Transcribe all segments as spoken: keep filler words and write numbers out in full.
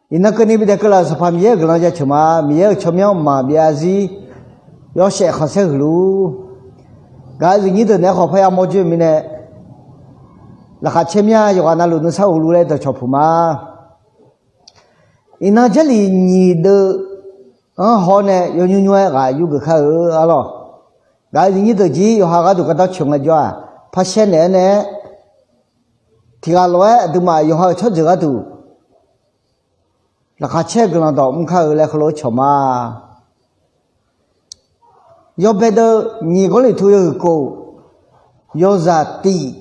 Iqnan keuvni bidaef keuvlaf-euq Sanqpaq Miqyaer-euq guiqlanq jaceuq ma. Miqyaer-euq tsawrmyanr maqbyav zarzir yawshaef khanqsaer huiq luf-ur. Gaq-eu zifnyir deuq naeq-aer khawf parya mawr joer-eu mirnae, laqkhaq caer mya yawqghaq navluf nuisar uq luf laer dawqcawq puq ma. Iqnan Jarlif nyiq deuv-anr hawr nae yawnymr nymr-aer ghaq yurgeuf kar-eu arlawr. Gaq-eu zifnyir deuq jir yawqha gharduq gardanr coeq ngaejawr-aq, parshaer naeq-aer nae-aer, tiq ghaq lof-aer aqduimaf yawqha-euq tsawrjeuq gharduq laqkhaq caer-eu guiqlanq dawq mr kar-eu laer heulof-aer cawq ma. Yawbae deuv nyiq Gawrliqtu yawhuiq kof yawzaq tiq,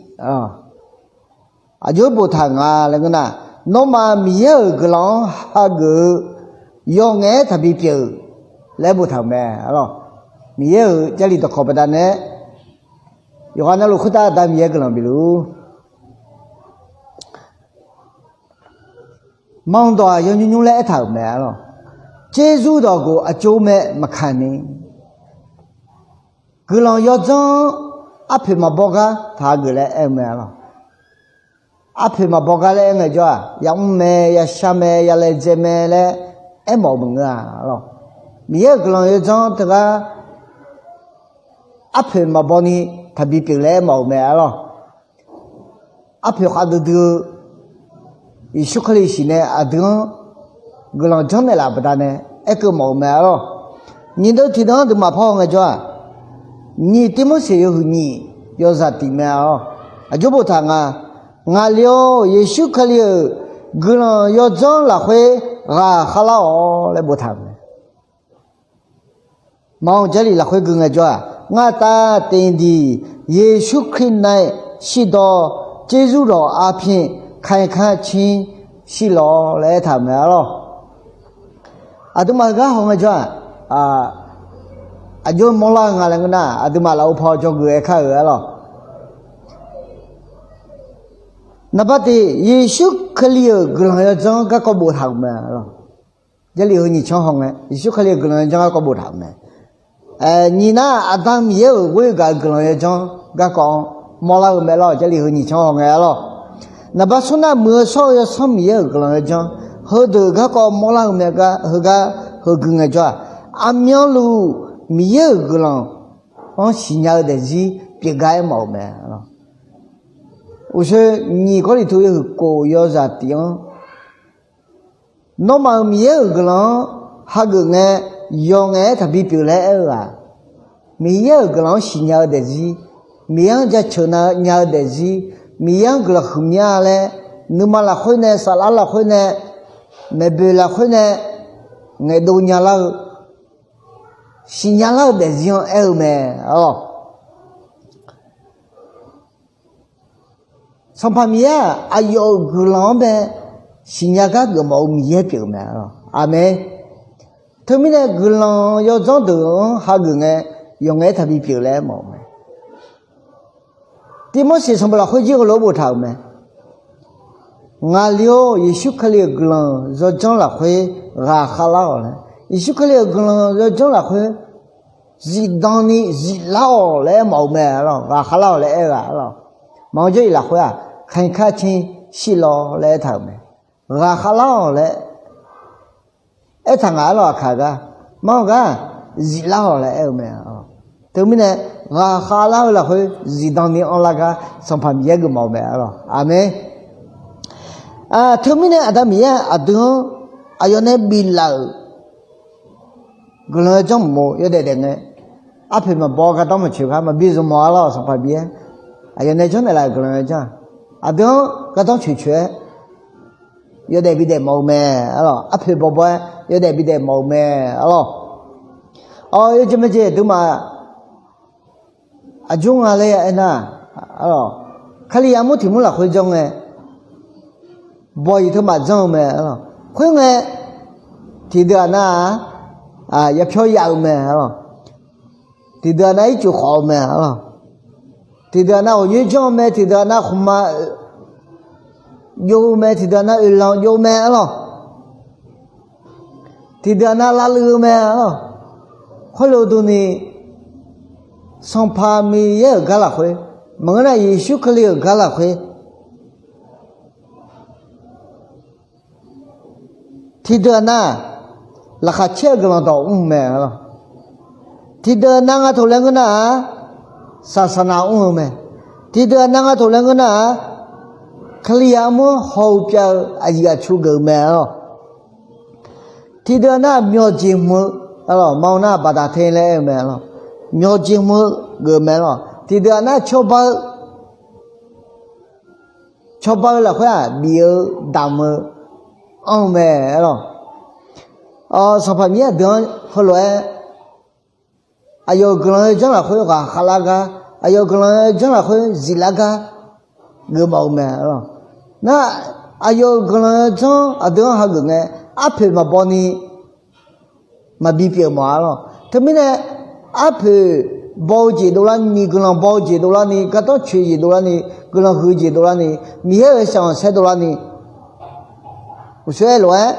aqjox boftaq nga laer ngeur nar, nawmaf Miqyaer-euq guiqlanq-anr hageuf-eu yawf ngaef-aer taqbi pyeuf-euq laer boftaq-euq mae arlawr. Miqyaer-euq Jarlif dawqkawq baqdanae yawqghaq navluf khoertav Aqda Miqyaer guiqlanq bif luf-ur. Manqdawq-aq yawnymr nymr laer aertaq-euq mae arlawr. Tserzur dawq ghof aqjox mae maqkaq ni, guiqlanq yawdzanr-anr arpoeq maqbaw gar taq hageuf laer aer-eu mae arlawr. Arpoeq maqbaw gar laer aer ngaejawr-aq, yamr mae, yashar mae, yalaedzae mae laer aermawf-eu maqngeur-a arlawr. Miqyaer-euq guiqlanq yawdzanr teughaq arpoeq maqbaw ni taqbi pyeuf laer aermawf-euq mae arlawr. Arpoeq khavdui dui-eu Yeqsur Kali siqnae aqdui-anr guiqlanq janrnaeq laf baqdanae aerkeuv mawf-eu mae arlawr. Nyiq deuv tiq deuv-anr aqduimaf parhaw ngaejawr-aq, nyiq Tirmorseq yawhuiq nyiq yawzaq tiq mae arlawr. Aqjox boftaq nga, ngaqli-or, Yeqsur Kali-euq guiqlanq yawdzanr lafkhoer ghaqkhav lar-awq laer boftaq-euq mae. Maqanr Jarlif lafkhoer gui ngaejawr-aq, ngar tav teq diq Yeqsur Kali nae shirdaw tserzur dawq arpyir kaika cir shirlawq laer aertaq-euq mae arlawr. Aqduimaf heugar haw ngaejawr-aq, aqjox mawrlar-eu nga laer ngeur nar, aqduimaf lafov paw jawrgeuf-aer kar-euq arlawr. Naqba tiq, Yeqsur Kali-euq guiqlanq yawdzanr garkawv boftaq-euq mae arlawr. Jarlif heu nyiq canr hawngae, Yeqsur Kali-euq guiqlanq yawdzanr garkawv boftaq-euq mae. Nyiq nar, Aqda Miqyaer-euq ghoer gaq-eu guiqlanq yawdzanr garkawv-anr mawrlar-eu mae lawr. Jarlif heu nyiq canr hawngae arlawr. Naqba smr nar, muiq-eu shawr-eu yawsanr Miqyaer-euq guiqlanq yawdzanr heudeuq garkawv mawrlar-eu mae. Heugar heugui ngaejawr-aq, aqmyanluf Miqyaer-euq guiqlanq-anr siqnya-eu daefzir pyeufgar aermawf-euq mae. Uqshoe nyiq Gawrliqtu yawhuiq kof yawzaq tiq-anr, nawmaf-euq Miqyaer-euq guiqlanq-anr hageuf ngae, yawf ngaef-aer taqbi pyeuf laer aer-eu-aq, Miqyaer-euq guiqlanq-anr siqnya-eu daefzir, Miqyaer-anr jaceuq nya-eu daefzir, Miqyaer-anr guiqlanq huiqmya laer, nuima lafkhoer nae, saflar lafkhoer nae, maeqboeq lafkhoer nae ngaeqdov nyalar-eu, siqnya lar-eu daefzir-anr aer-eu mae. Awq, Sanqpaq Miqyaer-aq, aqyawf-euq guiqlanq-anr bae siqnya gar geufmawf-eu Miqyaer pyeuf-eu mae. Aqmeq. Teumirnae guiqlanq yawdzanr deuq-anr hageuf ngae, yawf ngaef-aer taqbi pyeuf laer aermawf-eu mae. Tirmorseq sanqbof lafkhoer jir heulof-aer boftaq-euq mae. Ngaqli-or, Yeqsur Kali-euq guiqlanq yawdzanr lafkhoer ghaqkhav lar-awq laer, Yeqsur Kali-euq guiqlanq yawdzanr lafkhoer zifdan ni ziflar-awq laer aermawf-eu mae arlawr. Ghaqkhav lar-awq laer aer-eu-aq arlawr. Maqanr Jarlif lafkhoer-aq, kaika cir shirlawq laer aertaq-euq mae. Ghaqkhav lar-awq laer aertaq ngaq arlawr. Aqkaq gar, maqanr gar, ziflar-awq laer aer-eu mae. Teumirnae ghaqkhav lar-eu lafkhoer zifdan ni anrlar gar Sanqpaq Miqyaer geufmawf-eu mae arlawr. Aqmeq. Teumirnae Aqda Miqyaer aqdui-anr aqyawf nae biflaf-euq guiqlanq yawdzanr mqmov yawdaef daef ngae, arpoeq maqbaw gardanr maqcoeq gar maqbi zmq mawf arlawr. Sanqpaq Miqyaer aqyawf nae janrnaeq laf-euq guiqlanq yawdzanr-aq, aqdui-anr gardanr coeq coeq-aer yawdaef bidaef mawf-eu mae arlawr. Arpoeq bawbaw-aer yawdaef bidaef mawf-eu mae arlawr. Awq, yawjeq majeq aqduimaf aqjox nga laer aernar, Kali armur tiq mur lafkhoer janr ngae, bawq-iq teumaf janr-eu mae arlawr. Khoerngae, tiqdeuq-aq nar-aq, yapyawr yaf-eu mae arlawr. Tiqdeuq-aq nar ircuf khawf-eu mae arlawr. Tiqdeuq-aq nar ghawqnyoer janr-eu mae, tiqdeuq-aq nar khmqma jov-eu mae, tiqdeuq-aq nar oeqlanq jov-eu mae arlawr. Tiqdeuq-aq nar lavluiv-eu mae arlawr. Khoerlof durni, Sanqpaq Miqyaer-euq gar lafkhoer, maqngeur nar Yeqsur Kali-euq gar lafkhoer, Tiqdeuq-aq nar, laqkhaq caer-eu guiqlanq dawq mr-eu mae lawq. Tiqdeuq-aq nar nga toq laer ngeur nar-aq, saqsaqnav mr-eu mae. Tiqdeuq-aq nar nga toq laer ngeur nar-aq, Kalizaq armur-anr haw-eu pyav-eu aqyuif aqtsu geuf-eu mae lawq. Tiqdeuq-aq nar, myawqjeq hmq-eu, maqanr nar baqdaq te laer aer-eu mae lawq. Myawqjeq hmq-eu geuf-eu mae lawq. Tiqdeuq-aq nar, cawba-eu cawba-eu lafkhoer-aq bif-eu damq-eu anr-eu mae lawq. Sanqpaq Miqyaer aqdui-anr heulof-aer aqyawf-euq guiqlanq yawdzanr lafkhoer ghaqkhav lar gar, aqyawf-euq guiqlanq yawdzanr lafkhoer ziflar gar geufmawf-eu mae lawq. Nar, aqyawf-euq guiqlanq yawdzanr aqdui-anr hageuf ngae, arpoeq maqbaw ni maqbi pyeuf mawf-a lawq. Teumirnae, arpoeq baw-eu jeq dovlarni, guiqlanq baw-eu jeq dovlarni, gardanr coeq jeq dovlarni, guiqlanq huiq jeq dovlarni, Miqyaer-euq yawshaef khanqsaer dovlarni, uqshoe aer lof-aer,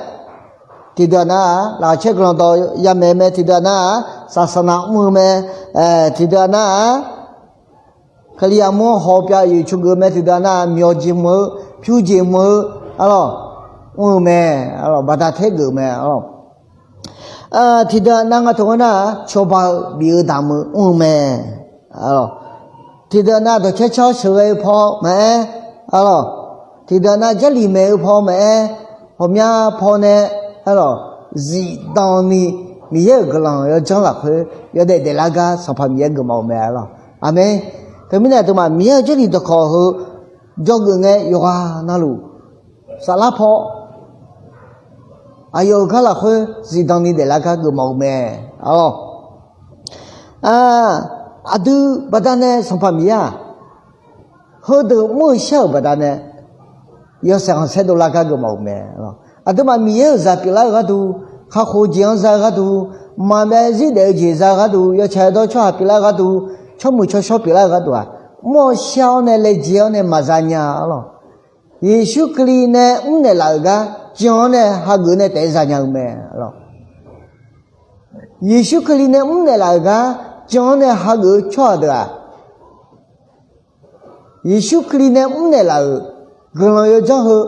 tiqdeuq-aq nar-aq, laqkhaq caer guiqlanq dawq yamaeq-eu mae, tiqdeuq-aq nar-aq, saqsaqnav mr-eu mae, tiqdeuq-aq nar-aq, Kalizaq armur-anr haw pyav-eu aqyuif aqtsu geuf-eu mae, tiqdeuq-aq nar, myawqjeq hmq-eu, pyurjeq hmq-eu, arlawq, mr-eu mae, arlawq, baqdaq taer geuf-eu mae, arlawq. Tiqdeuq-aq nar nga toq ngeur nar-aq, cawba-eu bif-eu damq-eu mr-eu mae, arlawq. Tiqdeuq-aq nar, dawqcar car-awr sheuqghae-eu paw maqaer, arlawq. Tiqdeuq-aq nar, jarlif maeq-eu paw maqaer, ghawqmya paw nae, arlawq, zifdan ni Miqyaer-euq guiqlanq yawdzanr lafkhoer yawdaef daeflar gar Sanqpaq Miqyaer geufmawf-eu mae, arlawq. Aqmeq. Teumirnae aqduimaf Miqyaer-euq jarlif dawqkawq heu jawrgeuf ngae yawqghaq navluf saflar paw aqyawf-euq gar lafkhoer zifdan ni daeflar gar geufmawf-eu mae, arlawq. Aqdui baqdanae Sanqpaq Miqyaer-aq, heudeuq mr-eu shar-euq baqdanae yawshaef khanqsaer dovlar gar geufmawf-eu mae, arlawq. Aqduimaf Miqyaer-euq zaq pyeuflar-eu gharduq, kakhof jeq-anr za-eu gharduq, maqbyav zir daef-eu jeq za-eu gharduq, yawtsaq yawdawr tsawrhaq pyeuflar-eu gharduq, tsawrmuiq tsawrshawr pyeuflar-eu gharduq-aq, mr-awr shar-awr nae laejae-awr nae maqza nya, arlawq. Yeqsur Kali nae mrnaeq laf-euq gar jan-awr nae hageuf nae taef-aer za nya-eu mae, arlawq. Yeqsur Kali nae mrnaeq laf-euq gar jan-awr nae hageuf-eu tsawrhaq deuq-aq, Yeqsur Kali nae mrnaeq laf-euq guiqlanq yawdzanr heu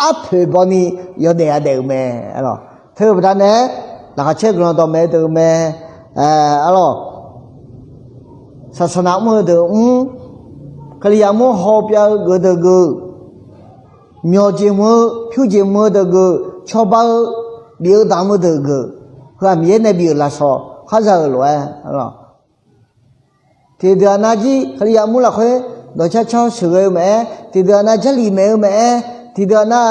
arpoeq baw ni yawdaef yadaef-euq mae, arlawq. Teu-eu baqdanae laqkhaq caer guiqlanq dawqmaeq-eu deuq mae, arlawq. Saqsaqnav mr-eu deuq mr, Kalizaq armur haw pyav-eu geuf deuq geuf, myawqjeq mr-eu pyurjeq mr-eu deuq geuf, cawba-eu bif-eu damq-eu deuq geuf, heu-aq Miqyaer nae bif-euq lafsawq khar za-euq lof-aer, arlawq. Tiqdeuq-aq nar jir Kalizaq armur lafkhoer dawqcar car-awr sheuqghae-eu maqaer, tiqdeuq-aq nar jarlif maeq-eu maqaer, tiqdeuq-aq nar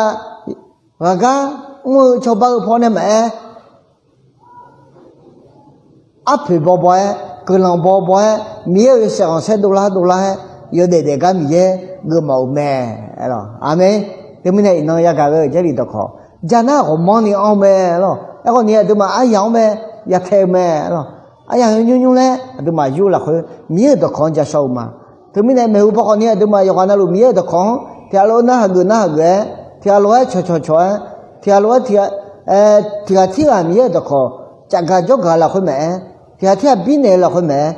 ghaqgar mr-eu cawba-eu paw nae maqaer, arpoeq bawbaw-aer, guiqlanq bawbaw-aer, Miqyaer-euq yawshaef khanqsaer dovlar dovlar-aer, yawdaef daef gar Miqyaer geufmawf-eu mae, arlawq. Aqmeq. Teumirnae iqnan yagaq ghae-euq jarlif dawqkawq, ja nar ghawqmanrni anr-eu mae, arlawq. Aerkhawf ni aqduimaf aryaq-anr mae, yatae-eu mae, arlawq. Aryaq heu nymr nymr laer aqduimaf yur lafkhoer Miqyaer-euq dawqkawq-anr ja shawr-eu ma. Teumirnae maeqhu paw khawf ni aqduimaf yawqghaq navluf Miqyaer-euq dawqkawq-anr tiqghaq lof-aer narhaq geuf narhaq geuf-aer, tiqghaq lof-aer cawqcawq cawq-aer, tiqghaq lof-aer tiq, tiqghaq tirghaq Miqyaer-euq dawqkawq cafgaq jawrgaq lafkhoer maqaer, tiqghaq tirghaq birnaeq-eu lafkhoer maqaer,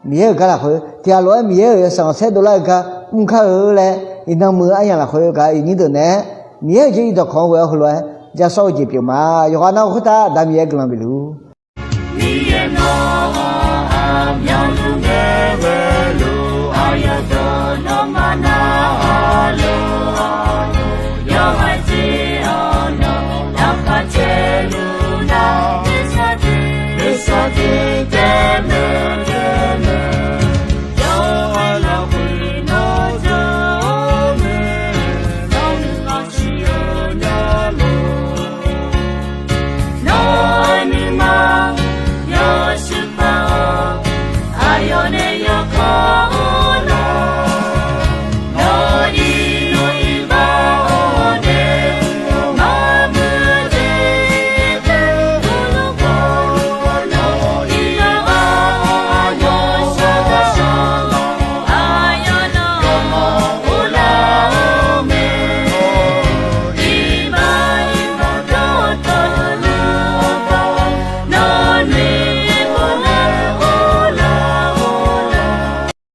Miqyaer-euq gar lafkhoer tiqghaq lof-aer Miqyaer-euq yawshaef khanqsaer dovlar-eu gar mr kar-eu laer, iqnan muiq-eu aryaq lafkhoer gaq-eu iqnyir deuq naeq-aer, Miqyaer-euq jarlif dawqkawq-anr ghoe-awr heulof-aer ja shawr-eu jeq pyeuf ma. Yawqghaq navluf khoertav Aqda Miqyaer guiqlanq bifluf-ur. Miqyaer nawq-anr aqmyanluf ngae ghoe luf, aqyawf deuq nawmaf narhaq luf.